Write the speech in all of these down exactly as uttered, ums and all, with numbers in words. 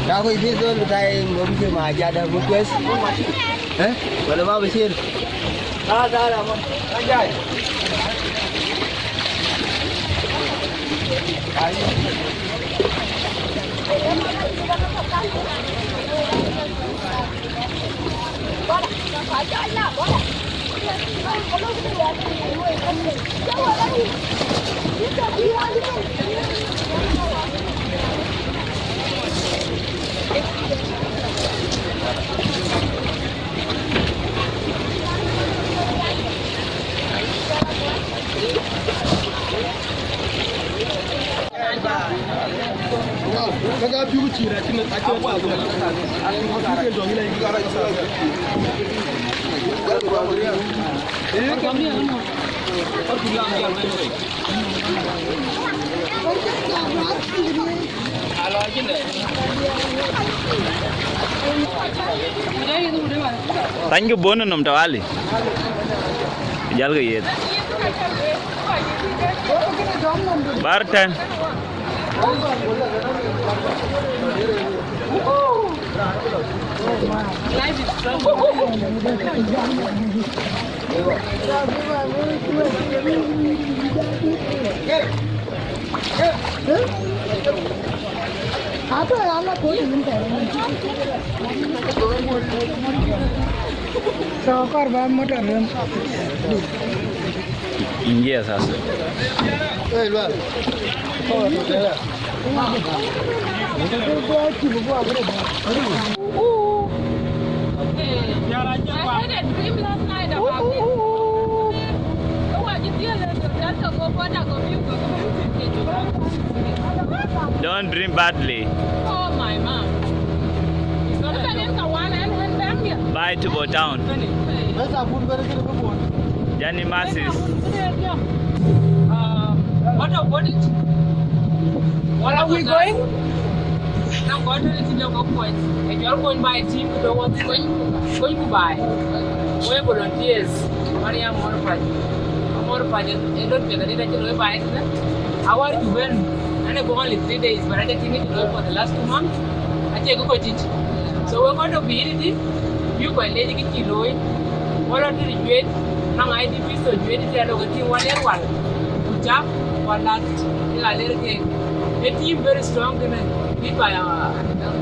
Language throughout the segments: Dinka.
Ka kuc dhil dhol bï thai ŋö bï cï ma jada bï kueth. Eh? Wala ma bï cïr. Taal, taal, Amon. Ajai. Thank you, bon nɔm tawali. Jal ke yeth. Bar tɛn. Yes, sasa. Don't dream badly. Oh, my mom. Bye to go down. Johnny Masis. What about it? Where are we going? Na gɔ̈t tënë cï lɔ ke kuɔny, ë cɔl kuɔny baai team, ku do wɔ kuɔny, kuɔny ku baai. We volunteers, Mariam Morpany. Morpany, ë lot piɛth adït acï looi baai tënë. Awär cuk bɛ̈n, and go only three days, but aca tïŋ kë cï looi for the last two months, acie kë kɔc yic. So we kɔc tɔ̈ bï yïn tï, bï kɔc leec kë cï looi. Wala tënë juëc, na ŋa I D Ps tɔ̈ juëc, tï alok ë tïŋ wal ler wal. Ku cak, wal lat, ë ka ler keek. Ë team very strong kënë, lead by our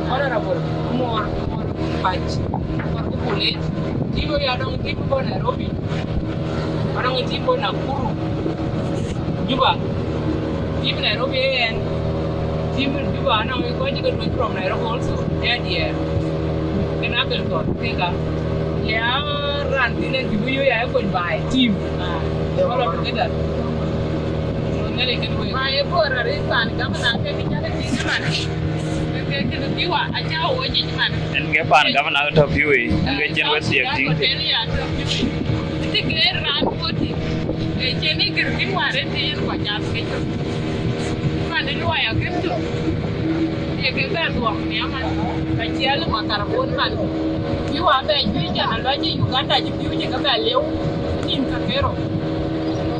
honorable Amor, Amor Bach, Amor Kukulej. Team ë ya dɔŋ team bɔ̈ Nairobi. Anɔŋ team bɔ̈ Nakuru, Juba. Team Nairobi ë ɣɛn. Team Juba anɔŋ kɔc cï ke tuɔ̈c from Nairobi also. Ë diɛɛr. Kën Abel Thon, keka. Ya raan thïn ë cï bï yök ya ë kony baai. Team. Ah, all together. So, Nhialic kën wek. Ma ye bor arëët pan gavana ke kë cä ke tïŋ ëman. Ke, ke, ke, ke piu a, acä wo jic man. En ke pan gavana ke tɔ̈ piu ë, en ke cïn wek thiek tïŋ. Hotel ya tɔ̈ piu ë. Cï ke raan wo tïŋ. Ee cïn ë gër kïn wäär en ke yen kɔc cath ke cök. Man ë luɔi akën tök. Ye ke bɛ dhuɔk nhiam man. Ka ciɛl ë makar bun man. Piu a bɛ juëc an, alɔc ë Uganda cï piu cï ke bɛ liu. Nïn ka kero.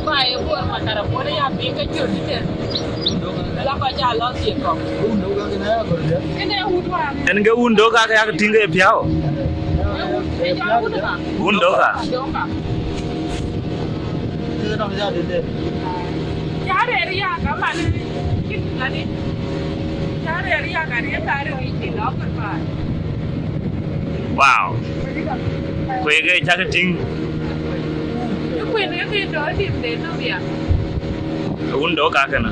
Ba ye bor makar bun ya piŋ ke cök tëde. Ala kɔc aa lɔ thiek kɔ̈k. En ke wun dok ka ke yak tïŋ ke piau. Wun dok ka. Wow. Kueke cak tïŋ. Wun dok ka kënë.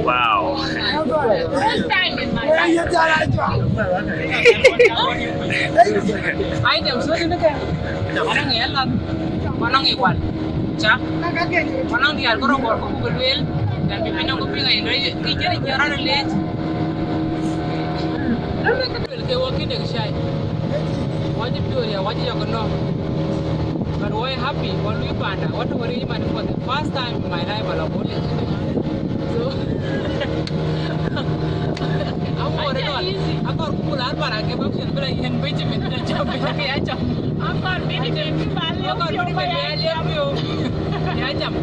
Wow. First time in my life. Ai, dem so ni kan. Ana ngi yalla. Ana ngi wal. Cha. Ana ngi yalla ko ko ko luel. Dan bi pina ko pinga ino. Ki jere jara leji. Ke wɔ kinde ke cai. Wɔ cï piööc ya, wɔ cï yɔk ke nɔ̈k. But we happy, we lui panda, we to worry man for the first time in my life, ala bole. So, I'm worried. Akɔɔr ku bul an para ke bak chen bila yen Benjamin, bila jam, bila ke ya jam. Akɔɔr Benjamin, bila jam. Akɔɔr Benjamin, bila jam. Ya jam.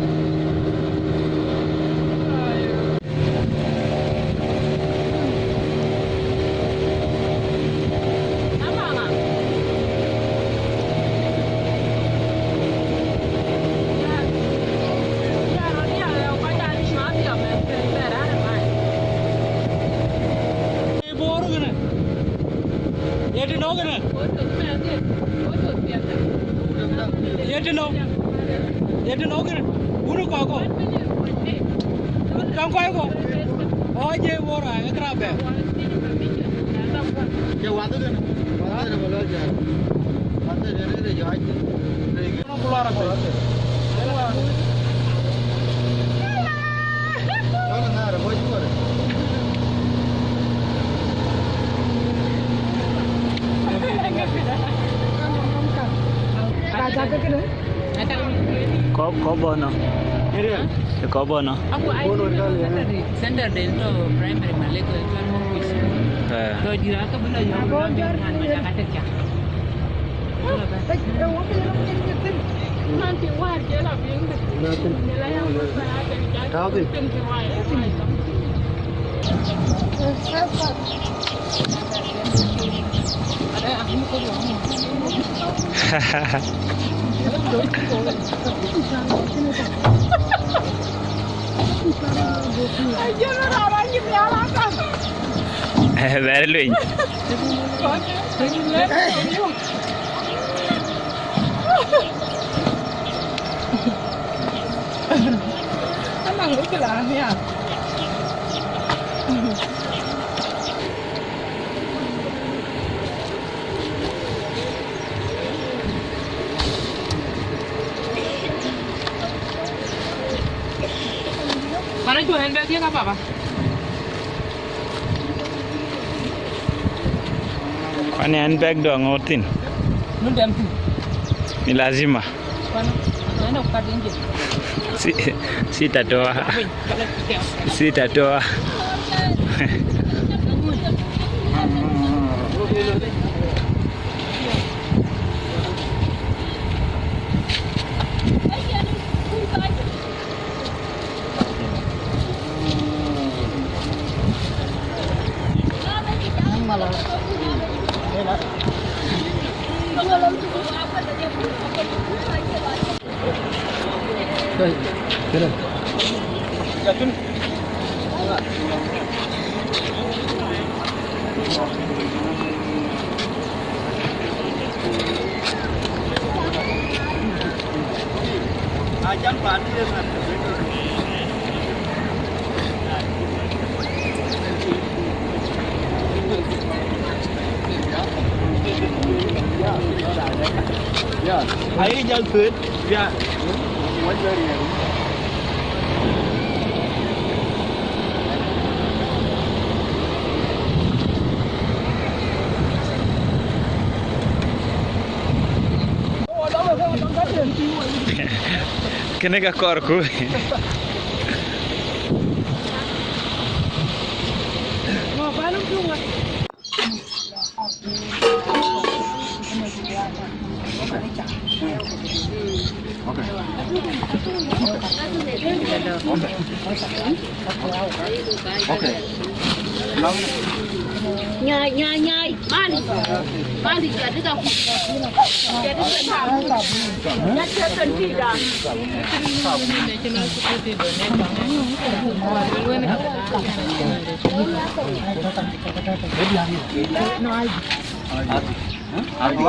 Ye tënou kënë? Ye tënou? Ye tënou kënë? Wun kɔ̈k kɔ̈k. Käŋ kɔc kɔ̈k. Ɣɔc ye wor a, ë kra bɛ̈. Ye wath kënë. Wath kënë bä lɔ jär. Wath kënë rëc ɣɔc. Rëc kënë ku lɔ rɔt piny. Kɔp, kɔp bɔ̈ nɔ. Kɔp bɔ̈ nɔ. Center den tɔ̈ primary Malek, eh, tɔ̈ dït aka bï lɔ yɔ̈ɔ̈k, bï lɔ yɔ̈ɔ̈k, man ma cak atek cak. Very luny. Mana juɔ̈n bɛ̈k thiëk a baba. Kuan ɛn bɛ̈k dɔŋ ŋoot thïn. Nun dɛm thïn. Ni lazima. Kuan, kuan ë kuat yen jël. Si, sita toa. Sita toa. Yeah. Aye jal thuet. Yeah. Kënë ka kɔɔrku. Okay. Okay. Nyai, nyai, nyai. Mali. Mali, jadi tak. Jadi tak. Jadi tak.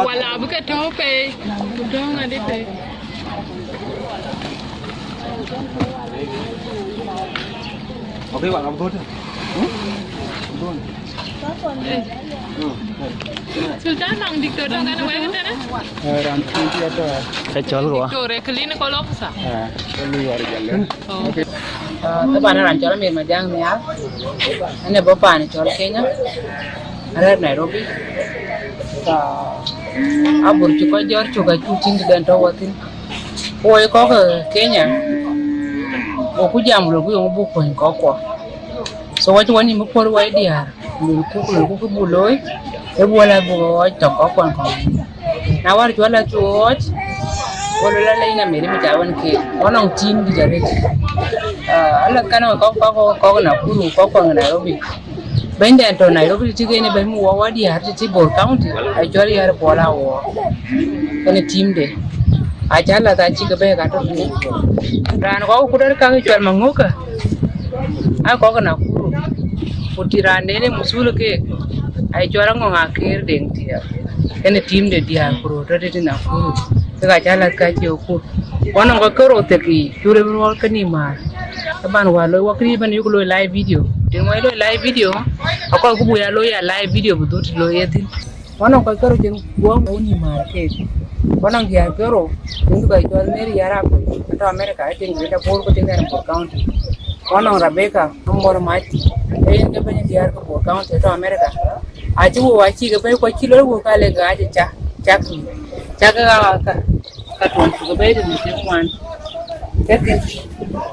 Wala bï ke tɔ̈u pei, ku döŋ adï pei. Okay, wala bï ke tɔ̈u. Sultan, nɔŋ diktor tɔ̈ kënë wek tënë? Eh, raan cï tɔ̈. Ka cɔl kë wa. Diktor, eh, clinical officer. Eh, ka lui war jal. Oh. Okay. Ah, taban raan cɔl Amir Majang Nial. Ënë bɔ̈ paan cɔl Kenya. Arɛ̈ɛ̈r Nairobi. Ka Abur cï kɔc jɔt cök acuk tïŋ tëden tɔ̈ wɔ thïn. Woi kɔ̈k Kenya, goku jam lɔku yöŋ buk kuɔny kɔckuɔ. So wacï wɔ nïm puɔ̈l wai diäär, lulku lulku kë buk looi, ë buk la buk ɣɔɔc tɔ̈ kɔckuɔn kɔ̈k. Na wär cuɔl la cu ɣɔɔc, wɔ luel la lɛc na meri mi ca wën keek, wɔ nɔŋ team dït arëët. Alɛth kan kɔc kɔc kɔc Nakuru, kɔckuɔn Nairobi. Bɛ̈nyden tɔ̈ Nairobi tïtï kën ë bɛ̈ny mi wɔ wä diäär tïtï Bor County, acɔl Yär Kuɔl Awɔɔr. Kënë teamde. Acä lath acï ke bɛ̈ɛ̈i ka tɔ̈ tënë. Raan kɔc ku dɛ̈t kak cɔl Maŋökë, aa kɔc Nakuru. Ku tï raanden ë muthul keek, acɔl Aŋɔŋ Akeer Deŋ Tiɛɛr. Kënë teamde diäär ku röt tɔ̈ tëtï Nakuru. Kek acä lath ka cie ku. Wɔ nɔŋ kɔc kerou thiekiic, cu rem ruɔɔl ke nïïm määr. Taban wä loi wä këriëëc bɛ̈n yuk loi live video. Tïŋ wä loi live video, akɔc ku buk ya loi ya live video bï dhut loi ye thïn. Wä nɔŋ kɔc kerou cïn guɔ̈k wä nïïm määr keek. Wä nɔŋ diäär kerou, tïŋ kɔc cɔl Mary Yar Akɔc, atɔ̈ America, ë tïŋ Greater Bor ku tïŋ Nairobi County. Wä nɔŋ Rebecca, amuɔ̈r mac, ee yen ke bɛ̈ny diäär ke Bor County, atɔ̈ America. Acï wok acï ke bɛ̈i ku acï loi wok ka lek acï cak, cak mïth. Cak ka, ka, ka tuɔ̈n cuk bɛ̈i tënë cï ŋuan. Ke thïn,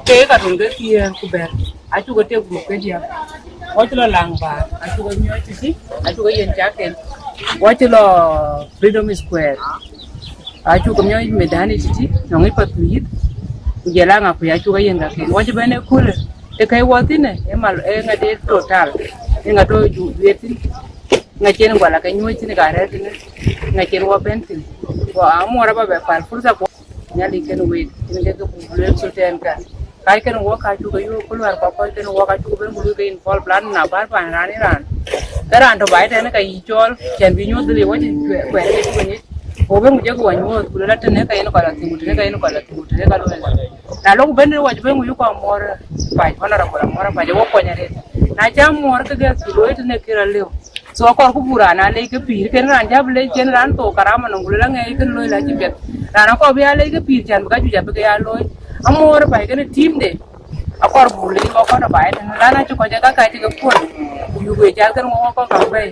ke ka tuɔ̈n ke thiëër ku bɛ̈t. Acuk ke tek group ke diäk. Wɔ cï lɔ Laŋ Baar, acuk ke miɔɔc tëtï, acuk ke yen cak ken. Wɔ cï lɔ Freedom Square. Acuk ke miɔɔc medani tëtï, nɔŋ ipath ku yith. Ku jɔl a ŋa ku ya cuk ke yen ka ken. Wɔ cï bɛ̈n ë kulë, ë kɛ̈i wɔ thïn ë, ë mal, ë ŋa de total, ë ŋa tɔ̈ ju, juëc thïn. Ŋa cïn gual ake nyuɔ̈c thïn ka rɛ̈ɛ̈r thïn, ŋa cïn wɔ bɛ̈n thïn. Wɔ amuɔ̈r aba bɛ päl fursa ku Nhialic kenë week, cïn kek ke buk lueel thïn tɛ̈n ka. Kac kenë wɔ ka cuk ke yök ku luäär kɔ̈k kɔc kenë wɔ ka cuk bɛ̈n ku luui ke involve, lan na bär pan raan ë raan. Ke raan tɔ̈ baai tɛ̈n ka yï cɔɔl, cɛn bï nyuɔ̈th dhil ye wɔ cïn kuɛɛr, kuɛɛr ke cuk ke nyic. Ku bɛ̈n ku jɔkï wɔ nyuɔ̈th, ku lueel atënë ka yen kɔc la thïn, ku tënë ka yen kɔc la thïn, ku tënë ka lueel. Na lɔku bɛ̈n wɔ cï bɛ̈n ku yök kɔ amuɔ̈r pac, honorable amuɔ̈r pac, ë wɔ kuɔny arëët. Na cä amuɔ̈r ke gɛ̈th cï looi tënë kë rɔt lëu. So akɔɔr ku buk raan aa lec ke pïïr, kën raan cä bï lec cïn raan thok karama nɔm ku luel aŋɛɛc kën looi la cï piɛth. Raan akɔɔr bï ya lec ke pïïr cän bï ka juëc abï ke ya looi. Amuɔ̈r ë baai kenë teamde, akɔɔr buk lec wɔ kɔn ë baai tënë, lan acï kɔc ë ka ka cï ke kuɔ̈l, ku yuk wek cal kën wɔ wɔ kɔn kaŋ bɛ̈i.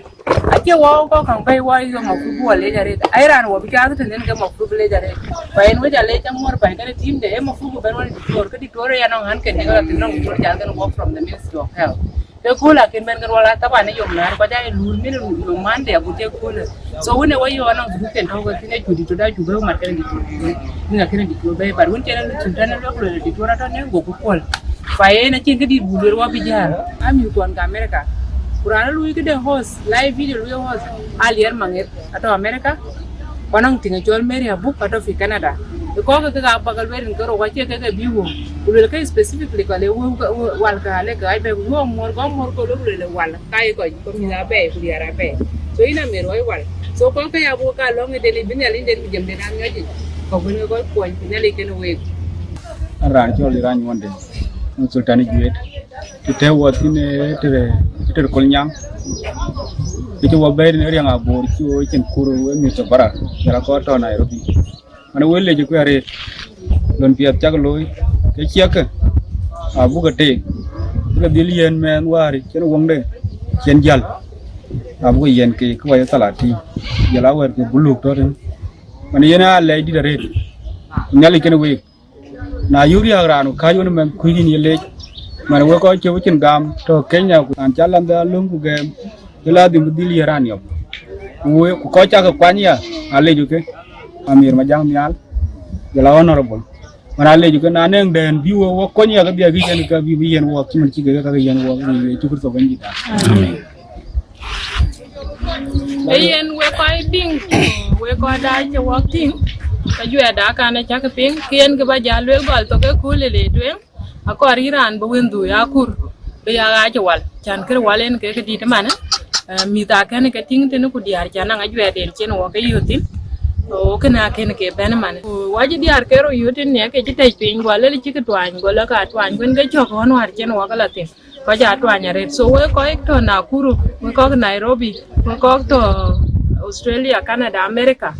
Acie wɔ wɔ kɔn kaŋ bɛ̈i wɔ yom akuc buk wɔ lec arëët. Ai raan wɔ bï cath tënë ke makuc bï lec arëët. Ku yen wec alec amuɔ̈r ë baai kenë teamde, ë makuc bï bɛ̈n wɔ diktor, ke diktor ë ya nɔŋ ɣän kën ke ka thïn nɔŋ diktor cal kën wɔ from the Ministry of Health. Ke kööl akën bɛ̈n ke ruɔl a thaban ë yom näär kɔc aa ye luul min yom Monday agut ke kööl. So wën ë wä yɔɔk anɔŋ dhuk kën tɔ̈u ke thïn ë cu dït tɔ̈ da cu bɛ̈ mat kën dït tɔ̈. Min akën dït tɔ̈ bɛ̈i, but wën cïn ë luth cïn tɛ̈n ë luɔk lueel dït tɔ̈ atɔ̈ në gokï kuɔl. Fa yen acïn këdït buk lueel wä bï jäl. Aa mïth kuɔn ke America. Ku raan ë luui këde host, live video luui host, Aliɛr Maŋer, atɔ̈ America. Ku anɔŋ tiŋ ë cɔl Mary Abuk atɔ̈ fi Canada. Ë kɔ̈k ke kek abak lueel rin ke rou acie kek ë bï wëu. Ku lueel ke specifically ka le wëu ke, wëu, wal ke ale ke ɣac bɛ̈i ku yöök muɔ̈r, gɔ̈k muɔ̈r ke lok lueel ë wal ka ye kɔc ke mïth abɛ̈i ku diäär abɛ̈i. So yïn amer wai wal. So kɔ̈k ke ya buk ka lɔ̈ŋ ë den bï Nhialic den ku jam den a miɔ̈c yic. Kɔ̈k wën ke kɔc kuɔny ku Nhialic kenë week. An raan cɔl Irany Wonde, an Sultan Juet. Të tɛ̈ wɔ thïn ë tër, ë tër Kolnyaŋ. Kë cï wɔ bɛ̈ɛ̈r në riɛŋ abor cï wɔ cïn kur ë mïth tɔ̈ bara, jɔl a kɔc tɔ̈ Nairobi. Manë wël lec kuɛ̈r arëët, lon piɛth cak looi, ke ciɛkkë, abuk ke teek, ke dhil yiɛ̈n mɛɛn wäär cïn wëŋde, cïn jäl, abuk ke yiɛ̈n keek, ke wɔ ye thalatin, jɔl a wɛ̈ɛ̈t ke buluk tɔ̈ tënë. Manë yen aa lɛc dït arëët, Nhialic kenë week. Na yök riääk raan ku kääc wën ë mɛnh kuc yïn ye leec, man wek kɔc cï wecin gam tɔ̈ Kenya, ku raan cä lam dhil alöŋ ku gɛɛm, ke ladhim bï dhil ye raan yɔp. Ku wek, ku kɔc cakë kuany ya, aleec ke, Amir Majak Nhial, jɔl a honorable. Man aleec ke, na nɛŋ dɛ̈n bï wek wɔ kony ya kedhie, kë yen ka bï, bï yen wɔɔk, cï man cï kek ka ke yen wɔɔk, ë Yecu Kërtho Bɛ̈nydïtda. Amen. Ee yen wek kɔc tïŋ, wek kɔc daai cï wɔk tïŋ, ke juɛɛrda kan acäk piŋ, ke yen kë ba jäl lueel gɔl thok ë kööl ë le tueŋ, akɔɔr yïn raan bï wëndhu ya kur, bï ya ɣaac wal, cän kërë wal en ke këdït ëmanë, eh, mïth akën ke tïŋ tënë ku diäär cän naŋ ajuɛɛrden cïn wɔ ke yöt thïn. Ku kënë akën ke bɛ̈n ëmanë. Ku wacï diäär ke rou yöt tïn ë ke cï tɛ̈c piny, guɔ lël cï kë tuany, guɔ lɔ ka tuany, kuen ke cök ɣɔn wäär cïn wɔ ke la thïn. Kɔc aa tuany arëët. So wek kɔc tɔ̈ Nakuru, wek kɔc Nairobi, wek kɔc tɔ̈ Australia, Canada, America,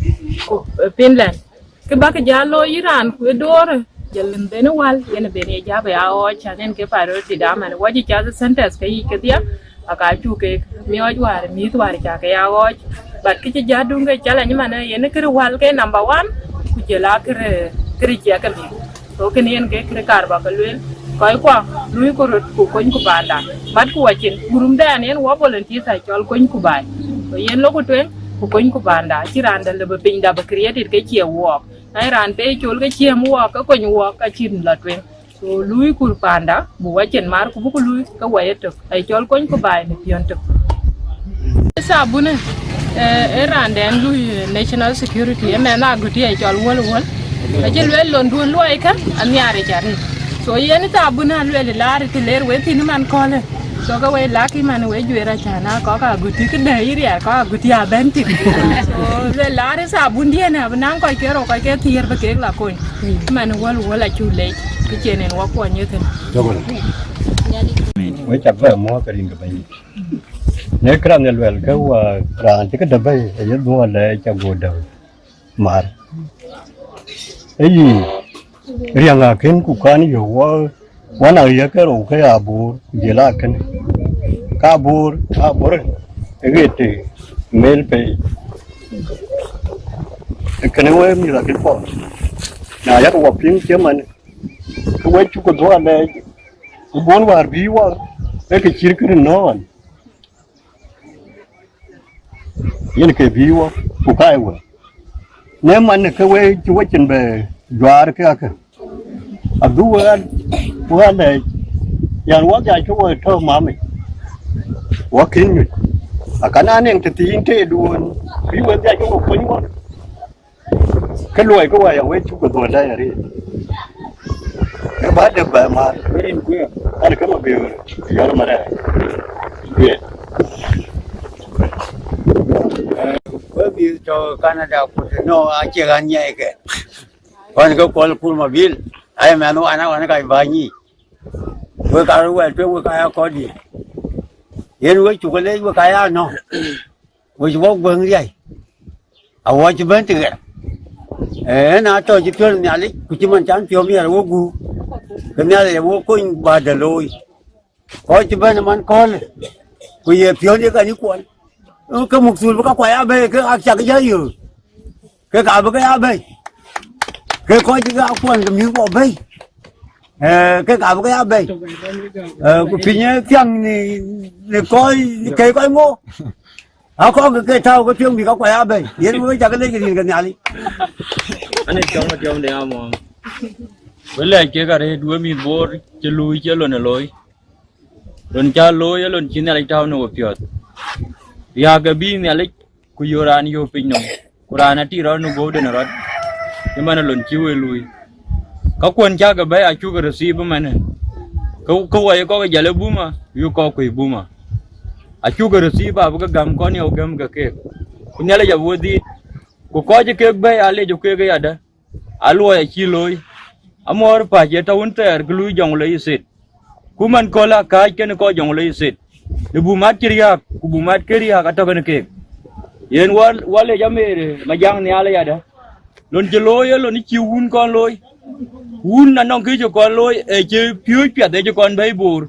ku, eh, Finland. Kë bäk jäl looi yïn raan ku ë doorë, jɔl lïm ben wal, yen ben ye jäp ya ɣɔɔc, cän en ke priority da man. Wacï cath centers ke yic kedhie, aka cuk kek miɔɔc wäär, mïth wäär cä ke ya ɣɔɔc. But kë cï jäk duŋ ke challenge man, yen kërë wäl ke number one, ku jël a kërë, kërë ciɛk ke mïth. So kënë yen ke kërë kaar ba ke lueel, kɔckua, luui ku röt ku kony ku paanda. Mat ku wacin, gurumdɛn yen wɔ volunteers a cɔl kony ku baai. So yen lok ku tueŋ, ku kony ku paanda. Cï raan dɛ̈ lëbë piny dap created ke cie wɔɔk. Na ye raan pe col ke cie wɔɔk, ke kony wɔɔk, ka cïn la tueŋ. So luui ku paanda, bu wacin mar ku buku luui, ke wɔ ye tök. Ai cɔl kony ku baai në piɔ̈n tök. Thabun, eh, e raan dɛn lui, eh, national security, e mɛn agut ye cɔl Wol Wol. Acï lueel lon duön luɔi kë, anhiaar yic arëët. So yen thabun alueel laar të ler wek thïn man köölë. So ke wek lak man wek juëër acän a kɔk agut të këdë yï riɛl kɔk agut ya bɛ̈n tït. So lueel laar thabun diɛn abï naŋ kɔc ke rou kɔc ke thiëër bï kek la kony. Man Wol Wol acuk leec, kë cïn en wɔ kuɔny ye thïn. Wek cak bɛ muɔ̈ɔ̈k ke rin ke Bɛ̈nydït. Në këraŋ ë luɛl ke wä raan cï këde bɛ̈i, aye dhuɔ̈k lɛɛc ago däŋ mar. Ë yï riäŋ akën ku kan yök wä, wä na ye ke rou ke aboor, ku jël akën. Ka aboor, aboor ë ɣet të mel pei. Kënë wek mïth akën puɔth. Na yak wä piŋ cï man, ke wek cuk dhuɔ̈k lɛɛc, ku bun wäär bï wä, ee kë cït kënë nɔ̈ɔ̈n. Yen ke bï wä, ku kaai wä. Në man ke wek cï wä cin bɛ juaar ke akë. Abï wä, wä lɛɛc, yan wä dhia cï wä tɔ̈ mamic. Wä kën nyuc. Akan anëŋ të thiin tëë duön, bï wek dhia cï wä kony wä. Ke luɔi ke wä ya wek cuk dhuɔ̈k lɛɛc arëët. Ke bä dek bɛ mar. Rin kuiɛ. An ke ma bï yɔr ma rɛɛc. Kuiɛ. Wek mïth tɔ̈ Canada ku të nɔ̈ acie ɣän nyiɛckë. Ɣɔn ke Kuɔl Kur Mabil, ayï mɛnh wan, wan ka bä nyic. Wek ka röt wɛl tueŋ, wek ka ya kɔ̈ɔ̈t diëër. Yen wek cuk leec, wek ka ya nɔ̈k. Wek cï wä guäŋ riäi, awɔ cï bɛ̈n tëɣɛr. Ee, na tɔ̈ cï piɔ̈n Nhialic, ku cï man can piɔ̈u miɛt wek guur, ke Nhialic awɔ kony bä dɛ looi. Kɔc cï bɛ̈n ë man köölë, ku ye piɔ̈n ye kɛn yï kuɔl. Ke muk thul bï ka kuay abɛ̈i, ke ak cak jä yöök. Ke ka bï ke ya bɛ̈i. Ke kɔc cï ke akuɔn ke mïth kuɔ bɛ̈i. Ee, ke ka bï ke ya bɛ̈i. Ee, ku piny ë thiäŋ në, në kɔc, në kɛc kɔc ŋo. Akɔk ke tääu ke piɔ̈ŋ bï ka kuay abɛ̈i. Yen wek cak lec rin ke Nhialic. Ani tiɔm tiɔm de amɔ. Wek lɛc kek arëët wek mïth Bor cï luui cï lon ë looi. Lon cä looi ë lon cï Nhialic tääu në wepiɔ̈ɔ̈th. Riääk ë bï Nhialic ku yöök raan yöök piny nɔm, ku raan atik rɔt në guöpden rɔt, ëmɛn lon cï wek luui. Ka kuɔn cäk ë bɛ̈i acuk receive ëmɛnë. Ke, ke wɔ ye kɔk jäl ë Buma, yuk kɔk kuc Buma. Acuk receive abï ke gäm kɔn yɔu gäm ke keek. Ku Nhialic abï we dhiit. Ku kɔc ë kek bɛ̈i aleec ë kek ë yadë. Aluɔi acï looi. Amuɔɔr päc ye tɔ̈ wun thɛɛr ke lui Jonglei State. Ku man kööl akääc kenë kɔc Jonglei State. Në Bumat cï riääk, ku Bumat ke riääk atɔ̈ kenë keek. Yen wä, wä lec Ameer Majaŋ Nhial yadë. Lon cï looi ee lon cï wun kɔn looi. Wun anɔŋ kë cï kɔn looi, ee cï piööc piɛth ee cï kɔn bɛ̈i Bor.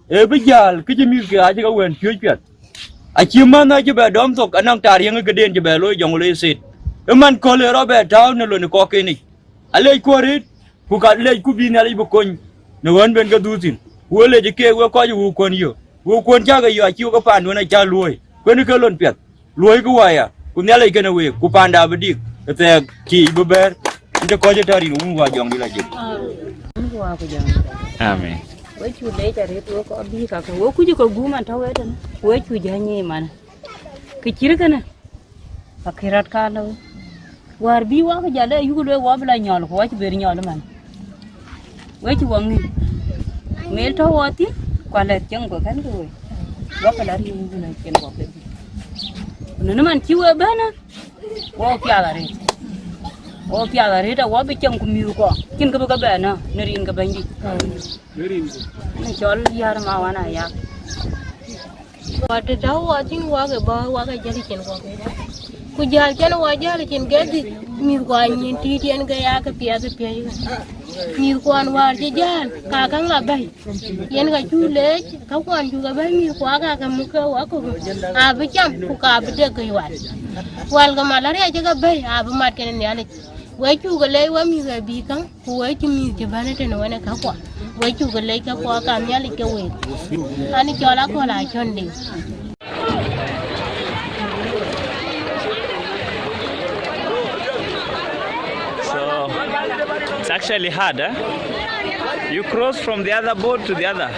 Ee bï jäl, kë cï mïthke acï ke wën piööc piɛth. Acï män acï bɛ dɔm thok, anɔŋ tar yëŋ këden cï bɛ looi Jonglei State. Ë man kööl ë rɔt bɛ tääu në lon ë kɔcken yic. Alec kuɔ̈r rëët, ku ka lec ku bï Nhialic bï kony në ɣön ben ke dhuk thïn. Ku we lec keek wek kɔc ë wëu kuɔn yök. Wëu kuɔn cä ke yök acï wek ke paanduön acä luööi. Kuën ke lon piɛth. Luöikë waya, ku Nhialic kenë week, ku panda abï dik, ë thɛɛk cï bï bɛ̈ɛ̈r, ënde kɔc ë tɔ̈ rin wun wä jɔŋdït la jël. Wun ku wä ku jɔŋdït. Amen. Wek cu leec arëët wek kɔc bï kakë, wek kuc ë ke guum man tɔ̈ wek tënë, wek cu jäny ë man. Kë cït kënë, akë rɔt ka lëu. Wäär bï wak jäl ë yuk lueel wä bï la nyɔl, ku wä cï ber nyɔl ëmɛn. Wek cï wä ŋïn. Mel tɔ̈ wä thïn, ku alɛ̈th cieŋ ku kɛ̈n ke wei. Wä ke la riëëu ku lɛ̈th cieŋ wä ke dhïc. Ku në man cï wek bɛ̈n, wä piath arëët. Wä piath arëët, awä bï cieŋ ku mïthkuɔ. Cïn kë bï ke bɛ̈n në rin ke Bɛ̈nydït. Në cɔl yär ma wan aya. Wä të tɔ̈ wä thïn wä ke bɔ̈, wä ke jäl cin wä ke. Ku jäl cɛn wä jäl cin ke dhïc, mïthkuɔ nyin tiit yen ke ya ke piɛth piɛc ke. Mïthkuɔn wäär cï jäl, ka käŋ la bɛ̈i. Yen ka cuk leec, käkuɔn cuk ke bɛ̈i mïthkuɔn ka ke muk ke wä kɔ̈k. Abï cam, ku ka bï dek kë wal. Wal ke malaria cï ke bɛ̈i, abï mat kenë Nhialic. We cuk ke leec we mïth ë bï käŋ, ku we cï mïth cï bɛ̈n ëtënë wenë käkuɔ. We cuk ke leec käkuɔ ka Nhialic ke week. An cɔl Akɔl Acɔn Deŋ. So it's actually hard, eh? You cross from the other boat to the other.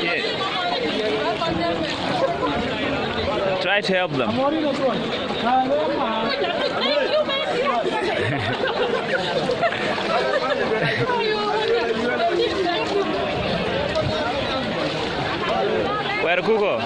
Yeah. Try to help them. Where Kuko?